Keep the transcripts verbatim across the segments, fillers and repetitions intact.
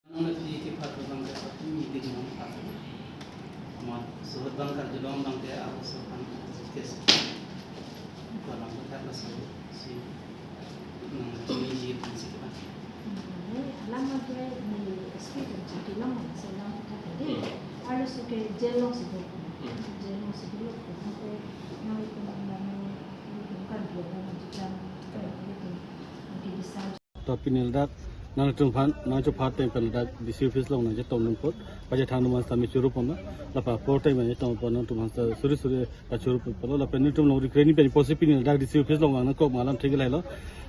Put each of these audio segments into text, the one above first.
Nang di ke phat bang ke phat ni ke jumang phat. Amat surat bang karjulong bang ke aku sopan kes. Ko nang ke phat so si nang ni ji pun si ke bang. Alam aja ni S P dan jadi lama selang kata deh. Harus ke jail long situ. Jail long situ. Sampai nang itu nang itu kan dia dan macam itu. Oke, bisa. Ta pini ladak nangtum aphan nangchepha ateng pen ladak D C office along nangchetong nangpot, pachethang nangman sitame churu ponlo, lapen apor ateng pen chetong pon nangtum aphan suri suri pachuru ponlo, lapen nelitum along request ni pen pusi pini ladak D C office along nangkok ma alamthe ke lahelo.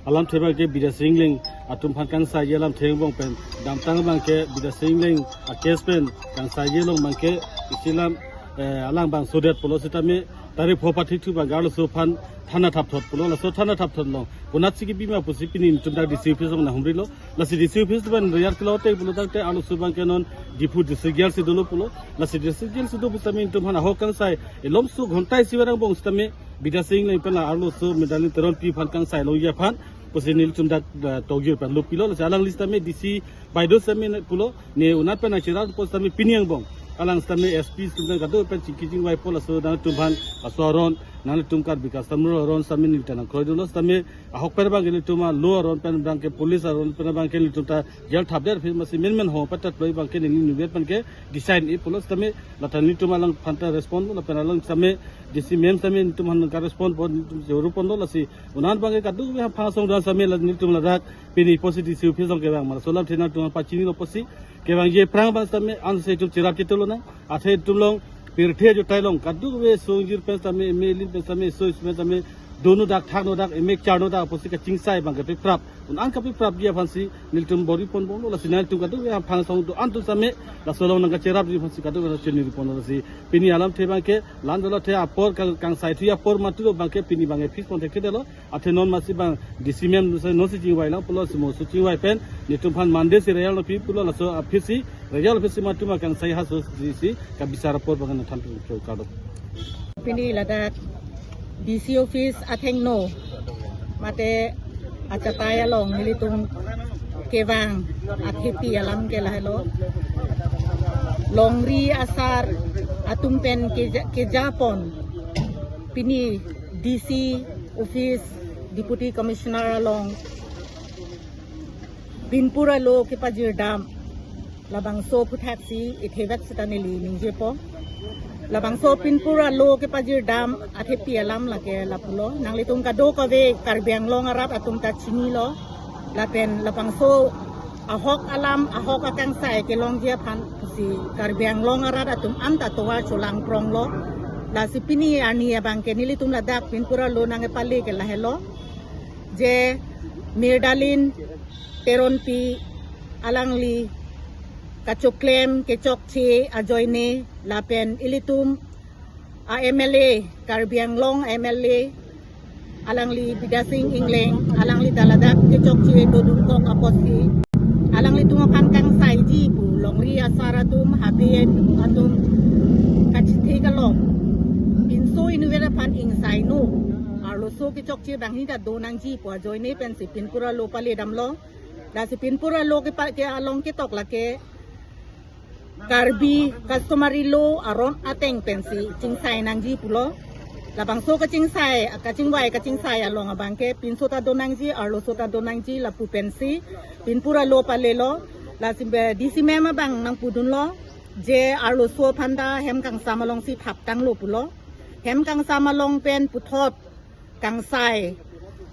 Alamthe abang ke Bidya Sing Engleng atum aphan kangsaiji alamthe angbong pen, damtang abang ke Bidya Sing Engleng a case pen kangsaiji along abang ke isi alam, eh, alang abang sodet pulo sitame tarik pho pathik thu abang arloso aphan thana thapthot pulo, laso thana thapthot along konatsi kebi ma pusi pini nelitum dak D C office along nanghumrilo. Lasi D C office abang riyar kelo te pulo tangte arloso abang ke non Diphu district jail si dolo pulo. Lasi district jail si do pusitame nelitum aphan ahok kangsai elomso ghonta isi varang angbong sitame Bidya Sing Engleng pen la arloso Miralin Teronpi aphan kangsai longji aphan pusi nelitum dak, eh, tokjir pen lo pilo. Lasi alangli sitame D C baideo sitame pulo, ne unat pen nangcherap pusitame pini angbong alang sitame S P sitame kado pen chingki chingvai pulo, laso nangtum aphan laso aron nanglitum Karbi Custom Law aron sitame neli ta nangkroidunlo, sitame ahok pen abang ke nelitum a law aron pen abang ke police aron pen abang ke nelitum ta jail thapdet aphi masi menmen ho patat loi abang ke neli nuvet pen ke decide-i pulo, sitame lata nelitum alang aphan ta respond pulo, lapen alang sitame D C ma'am sitame nelitum aphan ka respond pon nelitum churu ponlo, lasi unan abang ke kadokave aphan asong dan sitame la nelitum ladak pini pusi D C office along kevang ma laso alamthe nangtum aphan pachinilo pusi kevangji aphrang abang sitame anse itum cherap chetulonang, athe itum along pirthe ajotai along kadokave songjir pen sitame, emek elin pen sitame, so pen sitame, dono dak thakno dak, emek charno dak pusi kachingsai abang kapeprap, unan kapeprapji aphansi nelitum bor-i ponbomlo, lasi nangtum kadokave aphan asong do-an atum sitame laso along nangkacherapji aphansi kadokave chiniri ponlo, lasi pini alamthe abang ke la-an dolo, athe apor kang, kangsaithu apor mati lo abang ke pini abang ke fix pon thekthedetlo. Athe non masi abang D C ma'am nonsi chingvai lang pulo, si mo so chingvai pen nelitum aphan Monday si riyar lo pi pulo, laso aphi si riyar lo aphi si matum akangsai ha so D C kabisar apor abang nangthan pi kado. Pini ladak D C office athengno mate achatai along nelitum kevang athepi alam ke lahelo. Longri asar atum pen keja, kejapon pini D C office, Deputy Commissioner along pinpura law kepajirdam labangso aphuthaksi ithevek seta neli ningjepo. Labangso pinpura law kepajirdam athepi alam lake lapulo. Nanglitum kadokave Karbi Anglong arat atum ta chinilo. Lapen labangso ahok alam, ahok akangsai kelongji aphansi Karbi Anglong arat atum anta tovar cholangpronglo. Lasi pini arni abang ke nelitum ladak pinpura law nangkepale ke lahelo. Je Miralin Teronpi alangli kachoklem kechokche ajoine lapen ilitum a M L A, Karbi Anglong M L A, alangli Bidya Sing Engleng, alangli ta ladak kechokche dodun kok apotsi alanglitum aphan kangsaiji pu longri asar atum, habe atum kachethek along pinso inutvet aphan ingsaino, arloso kechokche bang hini ta donangji pu ajoine pensi pinpura law paledamlo. Lasi pinpura law kepa, ke along ketok lake Karbi customary law aron ateng pensi chingsai nangji pulo. Labangso kachingsai, kachingvai kachingsai along abang ke pinso ta donangji, arloso ta donangji lapu pensi pinpura law palelo. Lasi be D C ma'am abang nangpudunlo, je arloso aphan ta hem kangsam alongsi thaptanglo pulo. Hem kangsam along pen puthot kangsai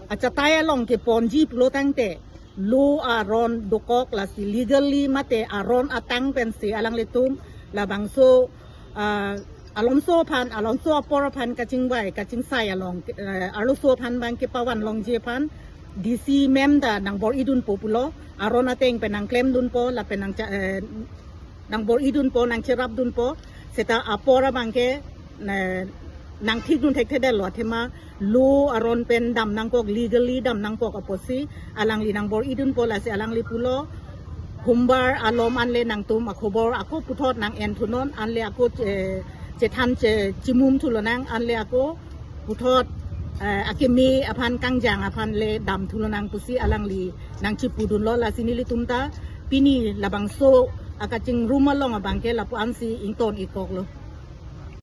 achatai along keponji pulo tangte law aron dokok, lasi legally mate aron atang pensi alanglitum labangso, ah, alomso aphan, alomso apor aphan kachingvai kachingsai along, eh, arloso aphan abang kepavan longji aphan D C ma'am ta nangbor-idunpo pulo, aron ateng pen nangklemdunpo lapen nang cha, eh, nangbor-idunpo, nangcherapdunpo, seta apor abang ke, eh, nangthikdun thekthedetlo, athema law aron pen damnangkok, legally damnangkok apotsi alangli nangbor-idunpo. Lasi alangli pulo, humbar alom anle nangtum akhobor ako puthot nang-enthunon, anle ako, eh, chethan che, chimum thulonang, anle ako puthot, eh, akeme aphan kangjang aphan le damthulonang pusi alangli nangchipudunlo. Lasi nelitum ta pini labangso akachingrum along abangke lapu-ansi ington-ikkoklo.